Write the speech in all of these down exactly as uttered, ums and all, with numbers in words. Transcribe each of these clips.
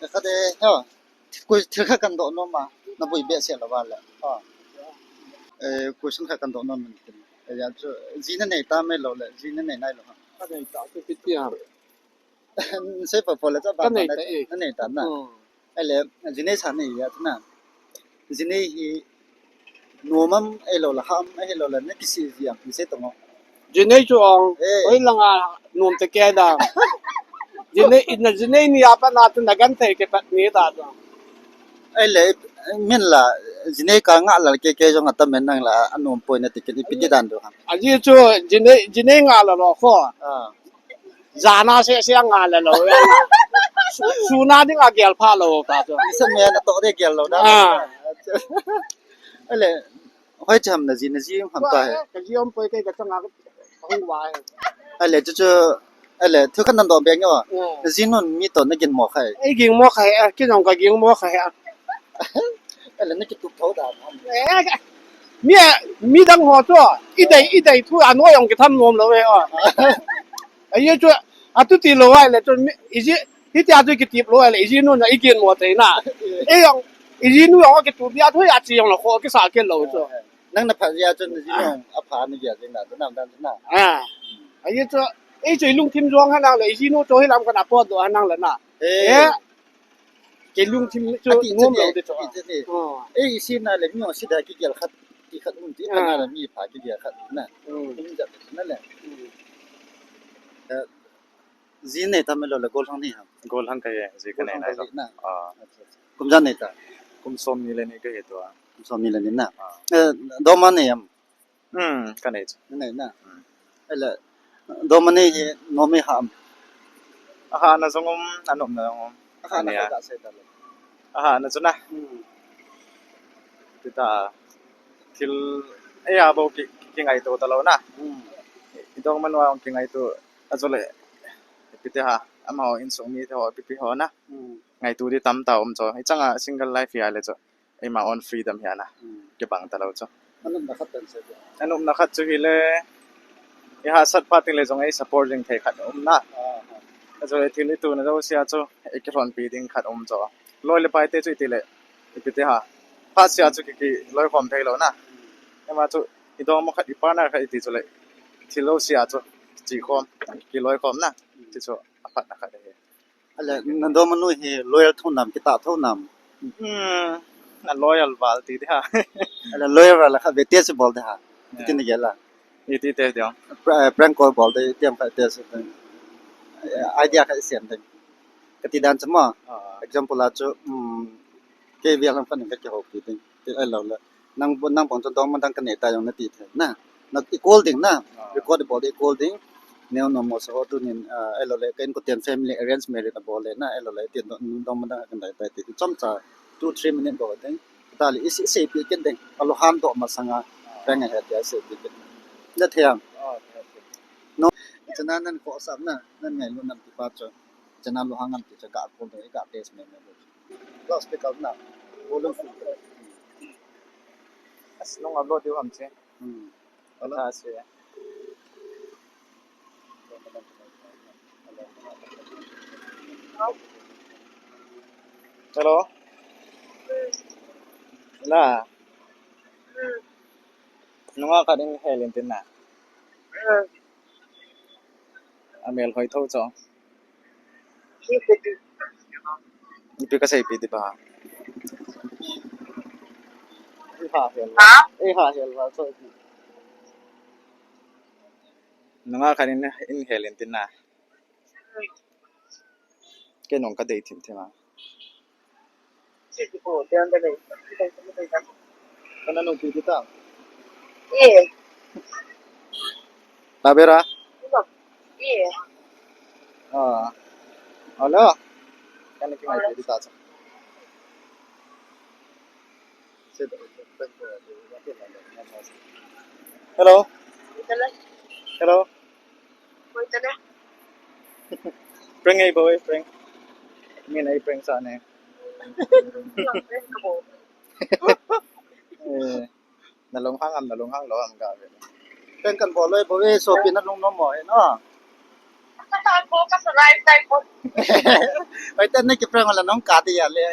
Khat e, ha. Koi thil khat kan doh nom a, na boi behseh lou va le. Ha. Eh, question khat kan doh nom in tin. Eh, ya chu, ji na nei ta mai lou le, ji na nei nai lou ha. Ka nei ta chu kiti ham. Sei pa pa le cha ba Ka nei na, ta e. Na nei ta na. Hmm. Ahile, ji nei sa nei ya chu na. Ji nei hi nom am, ahilou le ham, ahilou le na kisih ji am, kisih tong o. Ji nei chu ong, Eh. Hoi langa nom te kei da. Ji nei, ina ji nei ni apa na tu na gan thei ke pat ni ta tu. Ahile, min la, ji nei ka nga la ke ke jong atam men nang la, anom poi na ti ke ipi ti dan tu ham. A ji chu, ji nei, ji nei nga la lo ko. Ah. Jana se se nga la lo. Su-, suna ding a gel pha lo ta chu. Isa men a to de gel lo da. Ah. Ahile, hoi cham na ji, na ji ham ta he. Ka ji om poi ke ka changa ka hung wa he. Ahile, chu chu, ahile, thu kan nan do beng yo. Hmm. Na ji nun mi to na gin mo khai. Ei ging mo khai, eh, ki nong ka ging mo khai, eh. Ahile, na ki tup tho da. Eh, mi, mi dang ho chu, i dei, i dei thu a noi ong ki tham nom lo e, oh. Ahi chu, atu ti lo ai le chu, mi, i ji, hi ti atu ki tip lo ai le, i ji nun na i gin mo te na. E yong, i ji nu yong ki tup ya thu ya chi yong lo kho ki sa ke lo chu. Nang na pha ya chu na ji nun a pha ni ya jing na, chu nam dan chu na. Ah. Ahi chu, ei chu i lungthim jong ha nang le, i ji nu chu hi lam ka na po do ha nang le na. Eh. Eh. Ke lungthim chu Ati nom chate, lo de chu. Ati chate. Oh. Eh, i si na le mi ong si da ki gel khat, ki khat um ti Ah. Ka na le mi pha ki gel khat na. Mm. Kum ja na le. Mm. Eh, ji nei ta mai lou le gollhang nei ham. Gollhang ka he, ji ka Gollhang nei nai ka lo. Nei na. Ah. Acha, acha. Kum ja nei ta. Kum som ni le ni ka he to a. Kum som ni le ni na. Ah. Eh, doma nei am. Hmm, ka nei chu. Nei na. Hmm. Ahile, doma nei hi nom e ham. Aha na jong um, anom na jong um. Aha na Ania. Ka sei ta le. Aha na chu na. Hmm. Ti ta thil, eh, a bo ki, ki ngaito ta lo na. Hmm. I dong man wa ki ngaito, a chu le, ipi ti ha, amaho insung mi te ho, ipi pi ho na. Hmm. Ngaito di tam ta um chu. I changa single life ya le chu. Eima own freedom hi ana. Hmm. Kibang ta lo chu. Anopna khat kan sei dia. Anopna khat chu hile, i hahsat phat ding le jong ei support ding thei khat um na. Ah, ah. Achu le thil i tuna jouse a chu, ei kilhonpi ding khat um chu. Loi le pai te chu i ti le, ipi ti ha. Phat sia chu ki, ki loikhom thei lo na. Hmm. Eima chu, i dongma khat, i partner khat i ti chu le, thil jouse a chu, chi khom, ki loikhom na. Hmm. Ti chu, aphatna khat ahi. Ahile, na dongmanu hi loyal tho nam, kitah tho nam. Hmm, na loyal val ti dia. Ahile, loyal val khat ve test bol dia. Yeah. Iti na gel a. Iti test dia. Pra-, prank call bol de, iti am khat test. Eh, idea khat sem de. Kati dan chu mo. Ah. Example a chu, um, kei vel lam khat in ka kihoupi ding. Ti ahilou le. Nang, nang bang chu dongma dang ka nei ta jong na ti thei na. Na i call ding na. Ah. Record bol ding i call ding. Neo no mo so tu nin, ah, ahilou le ka inkoten family arrange marriage a bol le na, ahilou le tin dong, dongma dang ka nei ta ti chomcha two three minute bol ding. Ta le i sei, seipi kit ding. Alo han doh masanga. Peng a he ti a seipi kit. Na thei am. Ah, thei, thei. No. Chana nan ko sap na, nan ngailut nam ti pa chu. Chana lo hang am ti chu ka call ding, ka test me me. Loudspeaker na. Volume full. As long upload diu ham che. Hmm. Wala se. Hello. Na. Nunga khat in hel in tin na. Amel hoi tho cho. Ipi ka seipi ti ba. Ei ha hel. Ha? Ei ha hel val cho. Nunga khat in, in hel in tin na. Kei nung ka dei thim thim a. Kana nung pi kita. Eh. Tabera. Eh. Ah. Hello. Kana kingai pi kita. Hello. Hello. Prank ei bou e, prank. Min ei prank sa ne. Eh, na lunghang am, na lunghang lou am ga ve. Prank kan bol lou e bou e, sopi na lungnom mo e no. Ka ta ko ka sa live tai ko. Pai Tena ki prank la nong ka dia le.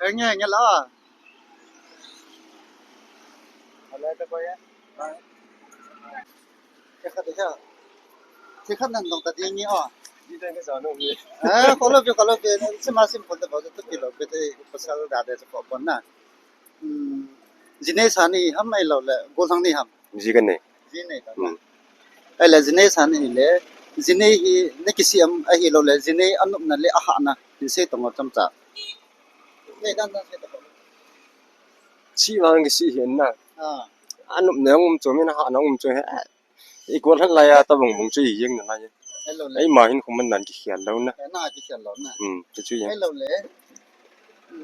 Enge, enge la. Ala ta ko ya. Khat de kha. Khat nan dong ta ding ni o. Di dan ka sa no mi. Ah, kolo pe, kolo pe. Sima sim pon ta ba tu pi lo pe te pasal da de ko pon na. Hmm. Jinei sa ni ham ai lo le, gollhang ni ham. Ji ka nei. Jinei ta. Hmm. Ai le jinei sa ni le. Jinei hi ne kisi am ai hi lo le, jinei anop na le aha na. Hin sei tong o cham cha. Nei dan dan sei ta. Si vang kisi hin na. Ah. Anop na um chu min aha na um chu he. I kol han lai a ta bang bang chu i jeng na lai. Hello le. Ai ma hin khum man nan ki khial lo na. Na ki khial lo na. Hmm, chu chu jeng. Hello le.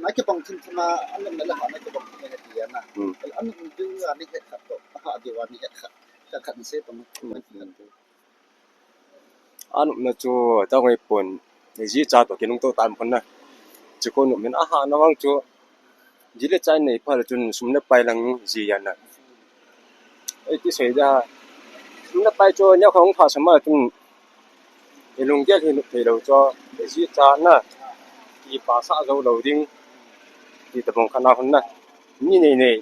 Na ki bang thim thim a, anop na le ha na ki bang thim na ti ya na. Hmm. Anop tu a ni het khat to. Ha di wa ni het khat. Khat khat se to. Hmm. Anop na chu ta hoi pon. Ji cha to ki lung to tam pon na. Chu ko anop min aha na vang chu. Ji le chai nei pha le chun sum le pai lang ji ya na. Ei ti sei da. Sum le pai chu nia khong pha sama chun. I lunggel hi nop thei lo chu. Ji cha na. Ki pa sa zo lo ding. Ti ta bong khana hon na. Mi nei nei.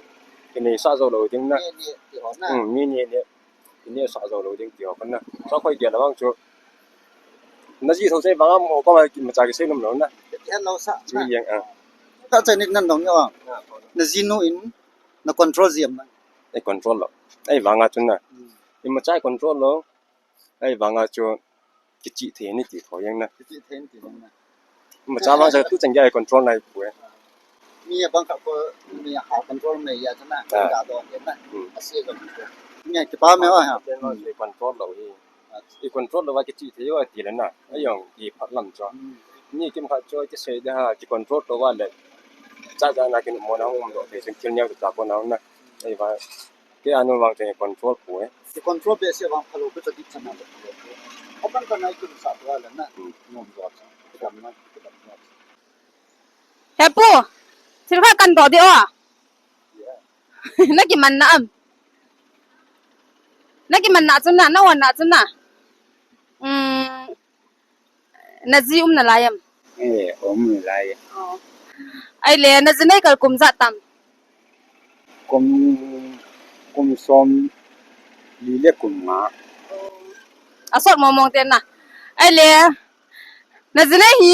Ki nei sa zo lo ding na. Mi nei nei ti hon na. Hmm, mi nei nei. Ini sa zo lo ding ti ho kan na. Sa khoi dia lawang chu. Na ji tho sei vang mo ko ma cha ki sei nom lo na. Ki han lo sa. Chu yang a. Ta chai ni nan dong ya. Na ji nu in na control ji am na. Ei control lo. Ei vang a chu na. Hmm. I ma cha control lo. Ei vang a chu. Kichi thei ni ti tho yang na. Kichi thei ni ti tho yang na. Ma cha vang cha tu chang ya control nai pu e. Mi a bang kha ko mi a ha control me ya cha na. Ah. Ka do ya na. Hmm. A si ko. Mi a ki pa me wa ha. Control lo hi. I control lo wa kichi thei wa ti le na. A yong ki phat lam cho. Hmm. Mi kim kha cho ki sei da ha ki control to wa le. Cha cha na ki mo na hung lo te sing thil nya ta ko na na. Ei wa. Ke anu vang te control pu e. Ke control be se vang phalo pe chati chana le. Apan ka nai kin sa tua le na. Hmm. Nom do cha. Ke dam na, ke dam na. He pu, thil khat kan do di o. Yeah. Na ki man na am. Na ki man na chun na, na wan na chun na. Hmm. Na ji um na lai am? Eh, um na lai. Oh. Ai le, na ji nei kal kum ja tam? Kum, kum som li le kum nga. Oh. A sot mong mong te na. Ai le, na ji nei hi,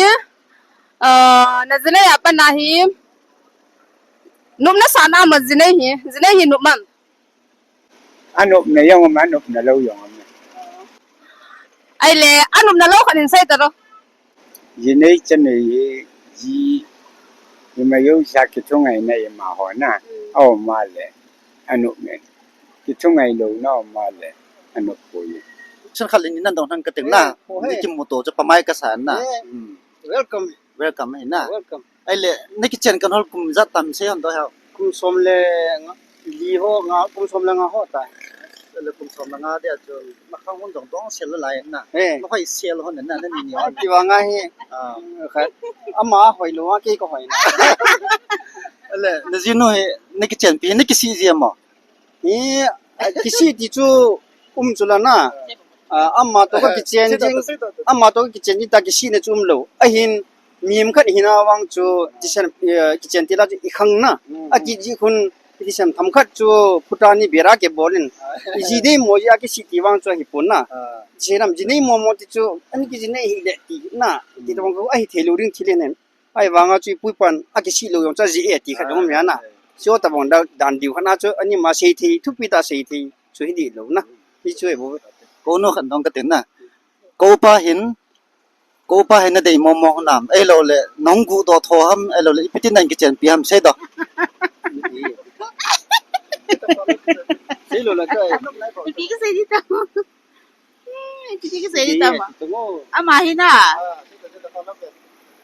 uh, na ji nei a pa na hi, nop na sa na ma ji nei hi, ji nei hi nop mam? Anop na jong um, anop na lou jong um. Ai le, anop na lou khat in sei ta lo. Ji nei cha nei ji, ima jou sa kithungai na ima ho na. Hmm. Aum a le, anop na. Kithungai lou na um a le, anop poi. Chan khat le ni nan dong hang ka teng na. Eh, oh, ni hey. Kimu to cha pa mai ka sa na. Eh. Hmm. Welcome. Welcome hi na. Welcome. Ai le, na kichen kan hol kum ja tam sei hon do hao. Kum som le nga, li ho nga, kum som le nga ho ta. Le kum som le nga dia chu, ma khang hon dong dong sel lai na. Eh. Ma khoi sel hon na, na ni ni. Ah, ki wa nga hi. Ah. Kha, ama hoi lo, ki ko hoi na. Le, na ji nu hi, na kichen pi, na kisi ji mo. Hi, a, kisi ti chu um chu la na. A, ama to ka kichen jing, ama to ka kichen jing ta kisi na chu um lo. Ahin, mi khat hina vang chu, ti sen, eh, kichen ti la chu i khang na. A ki ji khun, ti sen tham khat chu, phuta ni bera ke bolin. I ji dei mo ji a kisi ti vang chu hi pon na. Ji nam ji nei mo mo ti chu, ani ki ji nei hi le ti na. Ti to vang ko, ahi thei lo ring thi le nen. Ai vanga chu i pui pan a kisi lo jong cha ji e ti khat jong um ya na. Sio ta bang da dan diu khat na chu ani ma sei thei, thupi ta sei thei, chu hi di lo na. Hi chu e bo. Ko nu khat dong ka tin na. Ko pa hin, ko pa hin na dei mo mo nam. Ei lo le, nong gu do tho ham, ei lo le, ipi tin nan kichen pi ham sei do. Sei lo la ka. Ipi ka sei di ta. Hmm, ipi ka sei di ta ma. Ama hi na.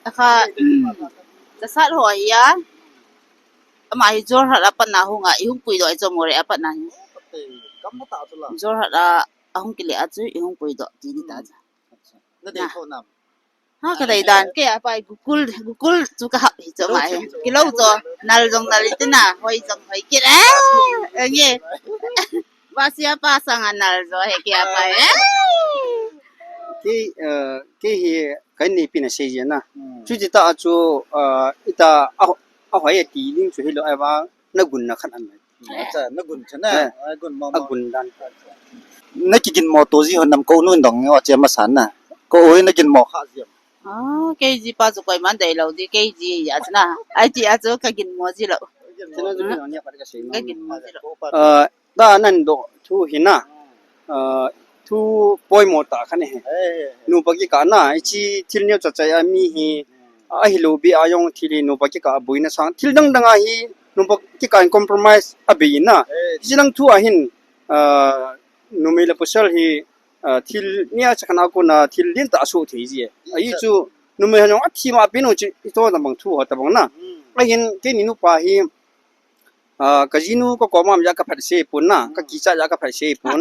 Takha, hmm, ta sat ho ya. Ama hi Jorhat a pat na hung a, i hung pui do i chom ore a pat na hi. Jorhat a, a hung kile a chu, i hung pui do, ti ni ta cha. Na dei tho nam. Ha, ka dei dan, ke a pa i Google, Google chu ka hap hi chu ma he. Kilo chu, nal jong nal i ti na, hoi jong hoi kit. Eh, nge. Ba sia pa sang a nal jo he ke a pa e. Kei, eh, kei hi ka inneipi in asei jin na. Hmm. Chuti tah chu, eh, ita a, ahoi ati ding chu hilou, ahivang nagunna khat aum e. Hmm, acha, nagun chu na. Eh, agun mama. Agun dan. Nakiginmo to ji hon nam, kounu in dong nge ache masa na. Kou hi naginmo kha ji em? Ah, kei jipa chu koiman deilou di, kei ji ahi na. Ahi tia chu kaginmo ji lou. Chuna chu kei nong nia khat kasei nom. Kaginmo ji lou. Eh, ta nan doh thu hi na. Ah, thu poimo tah khat ahi. Eh, eh, eh. Nupa kikah na, hiche thil neo chachai a mi hi, ahilou beh a jong thil hi nupa kikah a boina sang. Thil dang dang a hi nupa kikah in compromise abei na. Eh. Hiche lang thu a hin, ah, numei le pasal hi, ah, thil neo chakhan a kona thil lentah asoh thei ji e. Ahi chu numei ho jong athi ma pen u chu ito tabang thu ho tabang na. Hmm. Ahin keini nupa hi, ah, kajinu kakoma um jeh a kaphatsah pon na, kakichat jeh a kaphatsah pon.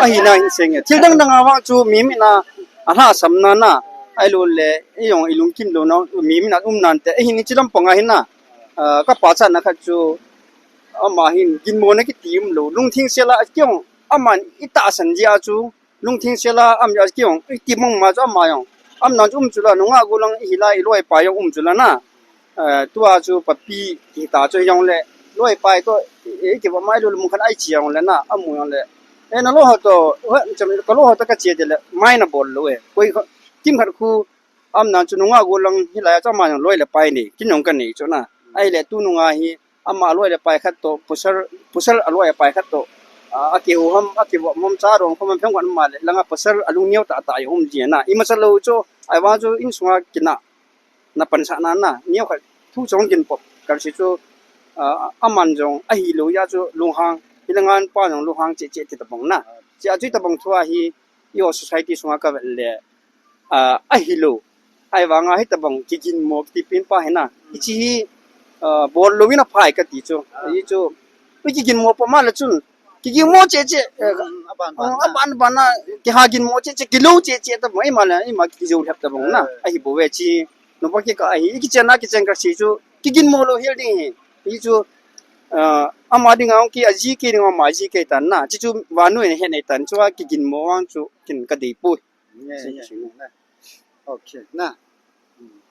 Ahina hin seng e. Thil dang dang a vang chu mi mit a alhahsam na na. Ahilou le, ijong ilungkim lou na, mi mit a um nante. Ahin hiche lampang a hin na, ah, kapachatna khat chu, ama hin ginmona kiti umlou. Lungtheng sel a kei jong, aman itahsan jeh a chu, lungtheng sel a um jeh a kei jong, iti mong ma chu ama jong. Amna chu um chu la, nungah gollhang ihi la, iloi ipai jong um chu la na. Eh, tua chu papi kiti chu jong le, loi pai toh, eh, kivop mai lou le mun khat a iche jong le na, amu jong le. Eh, naloi ho toh, eh, cham, kaloi ho toh kache tile, mai nabol lou e. Koi kho, kimkhat khu, amna chu nungah gollhang hilai a chu ama jong loi le pai nei, kei jong kanei chu na. Ahile tunung a hi, ama loi le pai khat toh, pasal, pasal aloi apai khat toh, ah, akihou ham, akivop ham, cha dong khom ham, phetkhat um le, langa pasal alung neo tah tah jong um ji na. Imacha lou chu, ahivang chu insunga kinah, na pansahna na, neo khat thu chong kin pop, kasei chu, ah, aman jong ahilou jeh a chu lunghang, hilang a pa jong lunghang cheh cheh ti tabang na. Chea chu tabang thu a hi, i society sunga kavet le, ah, ahilou. Ahivanga hitabang kiginmo kiti pen pa hi na. Hiche hi, ah, bol louvin aphai kati chu. Hichu, i kiginmo puma le chun, kiginmo cheh cheh, eh, aban, aban na, kiha ginmo cheh cheh, kilou cheh cheh tabang, ima le, ima kijou lhep tabang na. Ahibouve hiche, nupa kikah a hi, i kichen a kichen kasei chu, kiginmo lou hel ding ahi. Hichu, ah, ama dinga jong kei aji kei dinga ama aji kei tan na. Hichu vannoi in ahet nei tan chu, a kiginmo vang chu, ken kadei poi. Nge, nge, nge, na. Okay, na. Hmm.